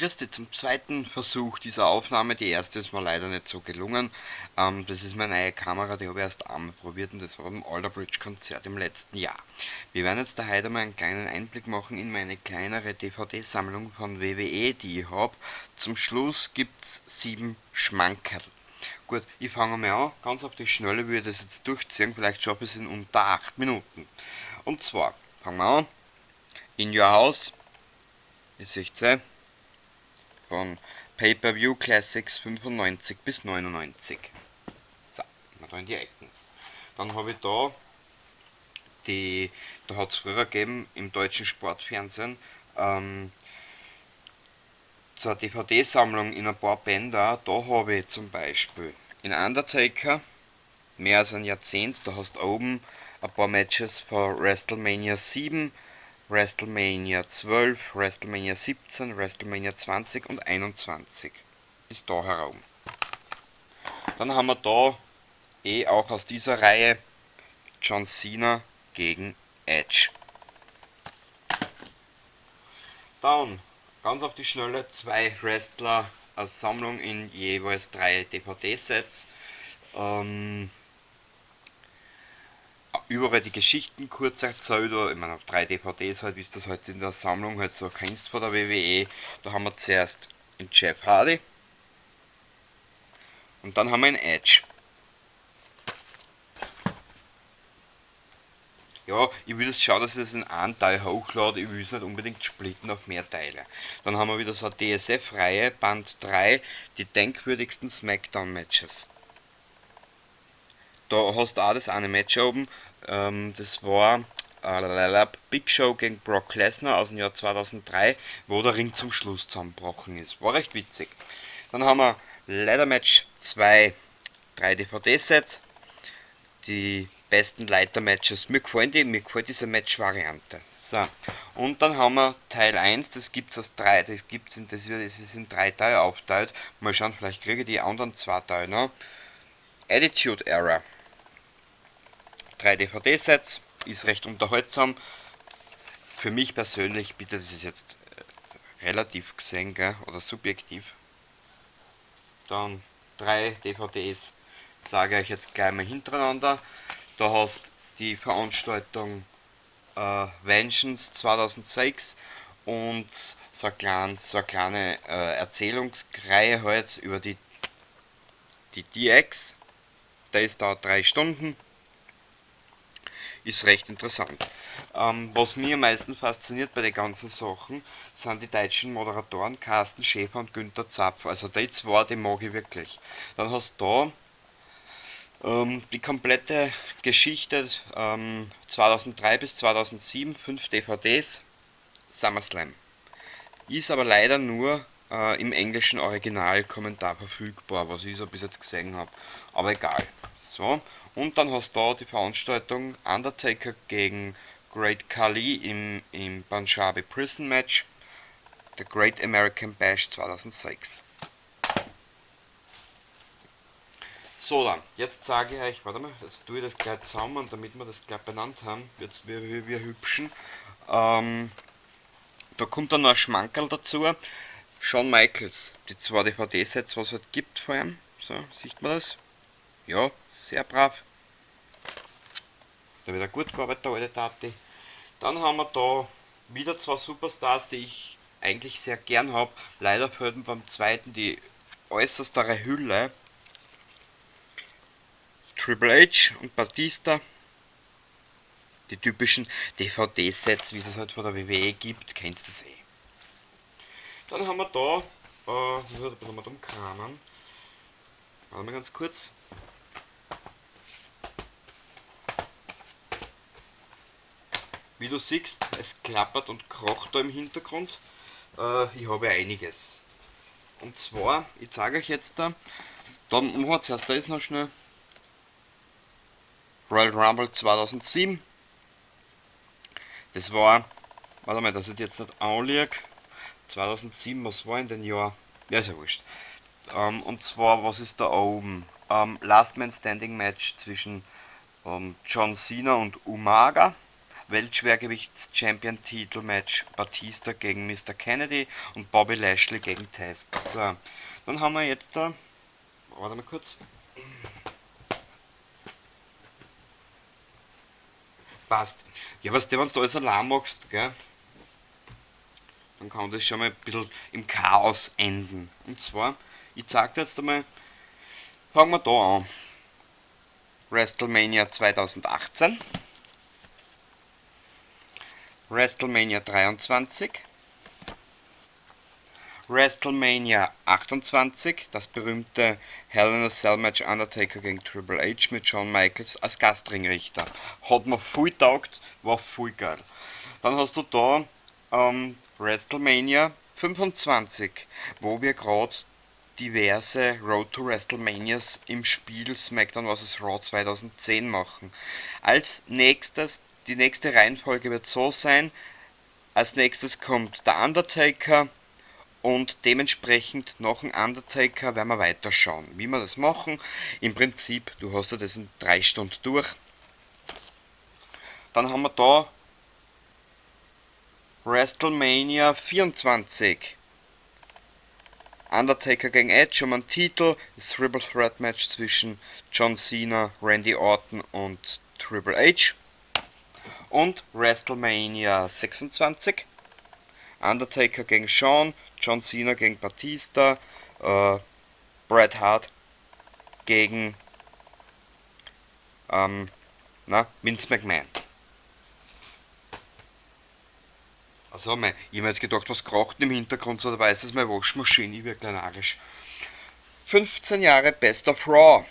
Grüß dich zum zweiten Versuch dieser Aufnahme. Die erste ist mir leider nicht so gelungen. Das ist meine neue Kamera, die habe ich erst einmal probiert und das war beim Alter Bridge Konzert im letzten Jahr. Wir werden jetzt da heute mal einen kleinen Einblick machen in meine kleinere DVD-Sammlung von WWE, die ich hab. Zum Schluss gibt's 7 Schmankerl. Gut, ich fange mal an. Ganz auf die Schnelle würde ich das jetzt durchziehen. Vielleicht schaffe ich es in unter 8 Minuten. Und zwar, fangen wir an. In Your House. Ihr seht's ja, von Pay-Per-View Classics 95 bis 99. So, mal da in die Ecken. Dann habe ich da die, da hat's früher gegeben im deutschen Sportfernsehen, so eine D V D-Sammlung in ein paar Bänder. Da habe ich zum Beispiel in Undertaker, mehr als ein Jahrzehnt, da hast du oben ein paar Matches von WrestleMania 7, WrestleMania 12, WrestleMania 17, WrestleMania 20 und 21 ist da herum. Dann haben wir da eh auch aus dieser Reihe John Cena gegen Edge. Dann ganz auf die Schnelle 2 Wrestler als Sammlung in jeweils 3 D V D-Sets. Überall die Geschichten kurz erzählt, oder, ich meine, auf 3 D V Ds halt, wie du das halt in der Sammlung halt so kennst von der WWE. Da haben wir zuerst den Jeff Hardy und dann haben wir einen Edge. Ja, ich will das schauen, dass ich das in einen Teil hochlade, ich will es nicht unbedingt splitten auf mehr Teile. Dann haben wir wieder so eine D S F-Reihe, Band 3, die denkwürdigsten Smackdown-Matches. Da hast du auch das eine Match oben, das war Big Show gegen Brock Lesnar aus dem Jahr 2003, wo der Ring zum Schluss zusammengebrochen ist. War recht witzig. Dann haben wir Ladder Match 2, 3 D V D-Sets, die besten Leiter-Matches. Mir gefallen die, mir gefällt diese Match-Variante. So, und dann haben wir Teil 1, das gibt's aus 3, das gibt's in, das wird, das ist in 3 Teile aufgeteilt. Mal schauen, vielleicht kriege ich die anderen 2 Teile noch. Attitude Era. 3 D V D-Sets, ist recht unterhaltsam. Für mich persönlich, bitte, das ist jetzt relativ gesehen, gell, oder subjektiv. Dann 3 D V Ds, zeige ich euch jetzt gleich mal hintereinander. Da hast die Veranstaltung Vengeance 2006 und so eine kleine Erzählungsreihe halt über die DX. Der ist da 3 Stunden. Ist recht interessant. Was mir am meisten fasziniert bei den ganzen Sachen, sind die deutschen Moderatoren Carsten Schäfer und Günter Zapf. Also die zwei, die mag ich wirklich. Dann hast du da die komplette Geschichte 2003 bis 2007, 5 D V Ds, SummerSlam. Ist aber leider nur im englischen Originalkommentar verfügbar, was ich so bis jetzt gesehen hab. Aber egal. So. Und dann hast du da die Veranstaltung Undertaker gegen Great Khali im Punjabi Prison Match, The Great American Bash 2006. So dann, jetzt sage ich euch, warte mal, jetzt tue ich das gleich zusammen, und damit wir das gleich benannt haben, jetzt wir hübschen. Da kommt dann noch ein Schmankerl dazu. Shawn Michaels, die 2 D V D-Sets, was es halt gibt von ihm. So, sieht man das? Ja, sehr brav. Da wird er gut gearbeitet, der alte Tati. Dann haben wir da wieder 2 Superstars, die ich eigentlich sehr gern hab. Leider fehlt mir beim zweiten die äußerstere Hülle. Triple H und Batista. Die typischen D V D-Sets, wie es halt von der WWE gibt, kennst du das eh. Dann haben wir da, ich muss ein bisschen mal umkramen. Warte mal ganz kurz. Wie du siehst, es klappert und krocht da im Hintergrund. Ich habe einiges. Und zwar, ich zeige euch jetzt da, da machen wir zuerst das noch schnell. Royal Rumble 2007. Das war, warte mal, dass ich jetzt nicht anlieg. 2007, was war in dem Jahr? Ja, ist ja wurscht. Und zwar, was ist da oben? Last Man Standing Match zwischen John Cena und Umaga. Weltschwergewichts-Champion-Titel-Match Batista gegen Mr. Kennedy und Bobby Lashley gegen Test. So, dann haben wir jetzt da, warte mal kurz. Passt. Ja, was du, wenn du alles allein machst, gell? Dann kann das schon mal ein bisschen im Chaos enden. Und zwar, ich zeig dir jetzt einmal, fangen wir da an. WrestleMania 2018, WrestleMania 23, WrestleMania 28, das berühmte Hell in a Cell Match Undertaker gegen Triple H mit Shawn Michaels als Gastringrichter. Hat mir voll taugt, war voll geil. Dann hast du da WrestleMania 25, wo wir grad diverse Road to WrestleManias im Spiel SmackDown vs. Raw 2010 machen. Als nächstes, die nächste Reihenfolge wird so sein, als nächstes kommt der Undertaker und dementsprechend nach dem Undertaker werden wir weiterschauen, wie wir das machen. Im Prinzip, du hast ja das in 3 Stunden durch. Dann haben wir da WrestleMania 24. Undertaker gegen Edge um einen Titel, das Triple Threat Match zwischen John Cena, Randy Orton und Triple H. Und WrestleMania 26. Undertaker gegen Shawn, John Cena gegen Batista, Bret Hart gegen Vince McMahon. Also, ich hab mir jetzt gedacht, was kracht denn im Hintergrund, so, dabei ist es meine Waschmaschine, ich werd gleich narrisch. 15 Jahre Best of Raw.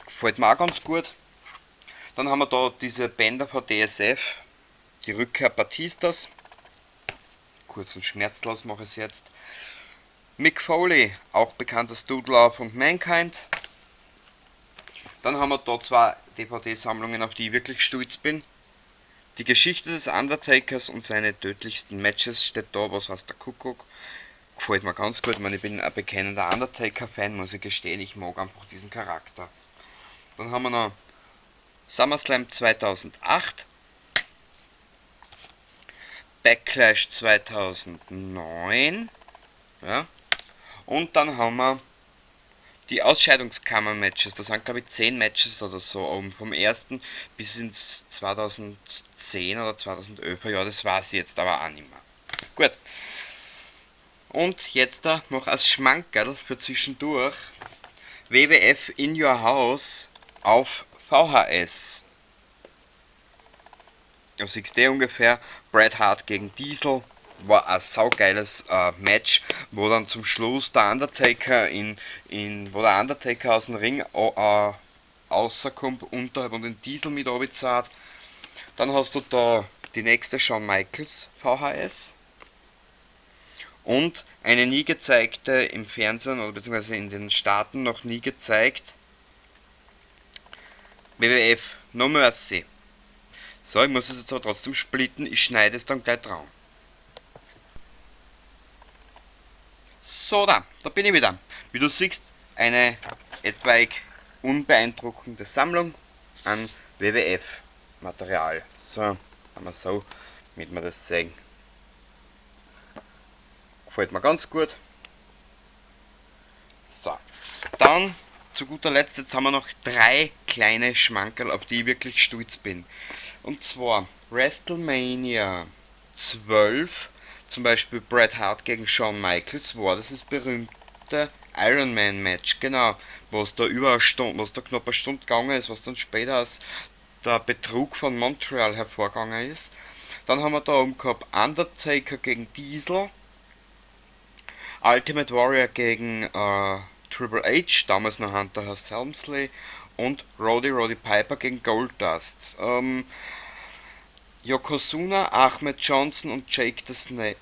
Gefällt mir auch ganz gut. Dann haben wir da diese Bänder von DSF, die Rückkehr Batistas. Kurz und schmerzlos mache ich es jetzt. Mick Foley, auch bekannt als Dude Love und Mankind. Dann haben wir da 2 D V D-Sammlungen, auf die ich wirklich stolz bin. Die Geschichte des Undertakers und seine tödlichsten Matches steht da, was heißt der Kuckuck. Gefällt mir ganz gut, ich bin ein bekennender Undertaker-Fan, muss ich gestehen, ich mag einfach diesen Charakter. Dann haben wir noch SummerSlam 2008, Backlash 2009, ja. Und dann haben wir die Ausscheidungskammer-Matches, das sind glaube ich 10 Matches oder so, oben vom ersten bis ins 2010 oder 2011, ja, das weiß ich jetzt aber auch nicht mehr. Gut. Und jetzt da noch als Schmankerl für zwischendurch WWF in Your House auf VHS. Da siehst du ungefähr, Bret Hart gegen Diesel. War ein saugeiles Match, wo dann zum Schluss der Undertaker in, in, wo der Undertaker aus dem Ring rauskommt, unterhalb und den Diesel mit runterzahlt. Dann hast du da die nächste Shawn Michaels VHS und eine nie gezeigte im Fernsehen oder beziehungsweise in den Staaten noch nie gezeigt WWF No Mercy. So, ich muss es jetzt aber trotzdem splitten, ich schneide es dann gleich dran. So, da bin ich wieder. Wie du siehst, eine etwaig unbeeindruckende Sammlung an W W F-Material. So, haben wir so, damit wir das sehen. Gefällt mir ganz gut. So, dann zu guter Letzt, jetzt haben wir noch 3 kleine Schmankerl, auf die ich wirklich stolz bin. Und zwar WrestleMania 12, zum Beispiel Bret Hart gegen Shawn Michaels war das, das berühmte Iron Man Match, genau, was da über eine Stunde, was da knapp eine Stunde gegangen ist, was dann später als der Betrug von Montreal hervorgegangen ist. Dann haben wir da oben gehabt Undertaker gegen Diesel, Ultimate Warrior gegen Triple H, damals noch Hunter Hearst Helmsley, und Rowdy Roddy Piper gegen Goldust. Yokozuna, Ahmed Johnson und Jake the Snake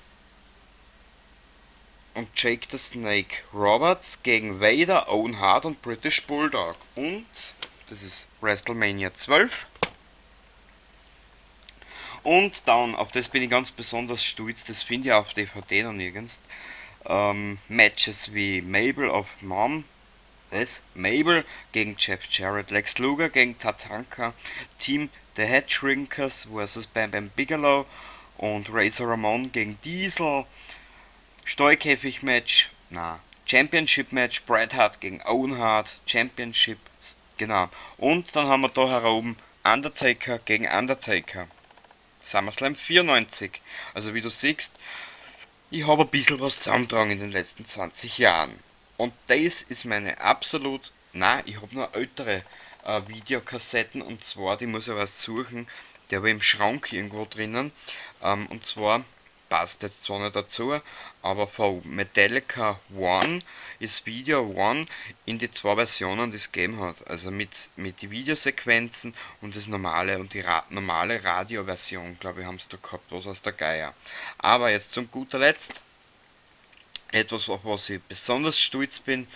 und Jake the Snake Roberts gegen Vader, Owen Hart und British Bulldog. Und das ist WrestleMania 12. Und dann, auf das bin ich ganz besonders stolz, das finde ich auf DVD noch nirgends, Matches wie Mabel of Mom, Das Mabel gegen Jeff Jarrett, Lex Luger gegen Tatanka, Team The Headshrinkers vs. Bam Bam Bigelow und Razor Ramon gegen Diesel, Stallkäfig-Match, na, Championship-Match, Bret Hart gegen Owen Hart, Championship, genau. Und dann haben wir da heroben Undertaker gegen Undertaker, SummerSlam 94. Also wie du siehst, ich habe ein bisschen was zusammengetragen in den letzten 20 Jahren. Und das ist meine absolut, nein, ich habe noch ältere Videokassetten, und zwar, die muss ich was suchen, die habe ich im Schrank irgendwo drinnen, und zwar, passt jetzt zwar nicht dazu, aber von Metallica One ist Video One in die zwei Versionen, die es gegeben hat, also mit die Videosequenzen und das normale und die normale Radioversion, glaube ich, haben's da gehabt, was aus der Geier. Aber jetzt zum guter Letzt, etwas, auf was ich besonders stolz bin.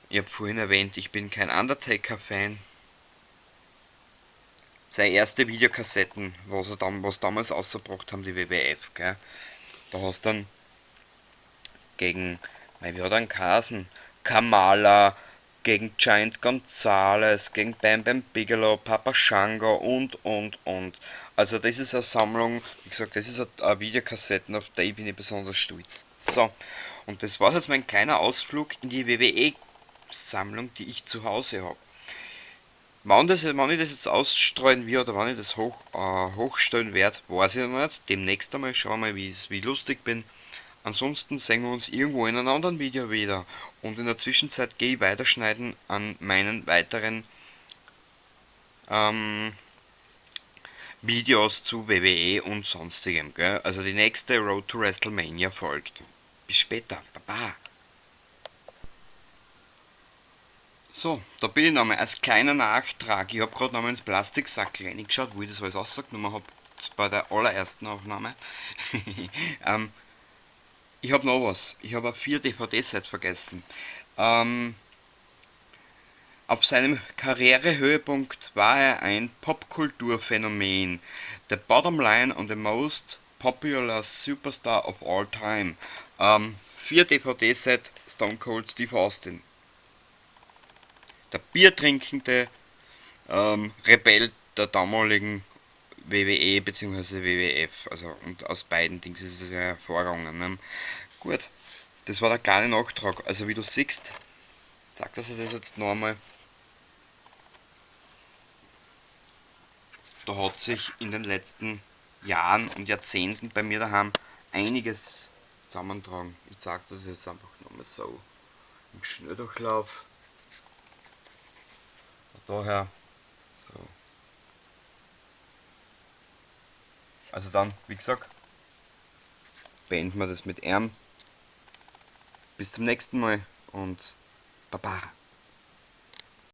Ich hab vorhin erwähnt, ich bin kein Undertaker-Fan. Seine erste Videokassetten, was damals rausgebracht haben, die WWF, gell? Da hast du dann gegen, mei, wie hat er denn geheißen? Kamala, gegen Giant Gonzalez, gegen Bam Bam Bigelow, Papa Shango und. Also das ist eine Sammlung, wie gesagt, das ist eine Videokassetten, auf die bin ich besonders stolz. So, und das war's jetzt, mein kleiner Ausflug in die W W E-Sammlung, die ich zu Hause hab. Wann ich das jetzt ausstreuen wird oder wann ich das hochstellen werd, weiß ich noch nicht. Demnächst einmal schauen wir mal, wie lustig bin. Ansonsten sehen wir uns irgendwo in einem anderen Video wieder. Und in der Zwischenzeit gehe ich weiterschneiden an meinen weiteren Videos zu WWE und sonstigem. Gell? Also die nächste Road to WrestleMania folgt. Bis später. Baba. So, da bin ich nochmal als kleiner Nachtrag. Ich hab grad nochmal ins Plastiksackel reingeschaut, wo ich das alles rausgenommen hab, bei der allerersten Aufnahme. Ich hab noch was. Ich hab ein 4 D V D-Set vergessen. Auf seinem Karrierehöhepunkt war er ein Popkulturphänomen. The bottom line on the most popular superstar of all time. 4 D V D-Set Stone Cold Steve Austin. Der biertrinkende Rebell der damaligen WWE beziehungsweise WWF. Und aus beiden Dings ist es ja hervorgegangen. Ne? Gut, das war der kleine Nachtrag. Also wie du siehst, sag das jetzt noch einmal. Da hat sich in den letzten Jahren und Jahrzehnten bei mir daheim einiges zusammentragen. Ich zeig das jetzt einfach nochmal so im Schnelldurchlauf. Daher, so. Also dann, wie gesagt, beenden wir das mit M. Bis zum nächsten Mal und Baba.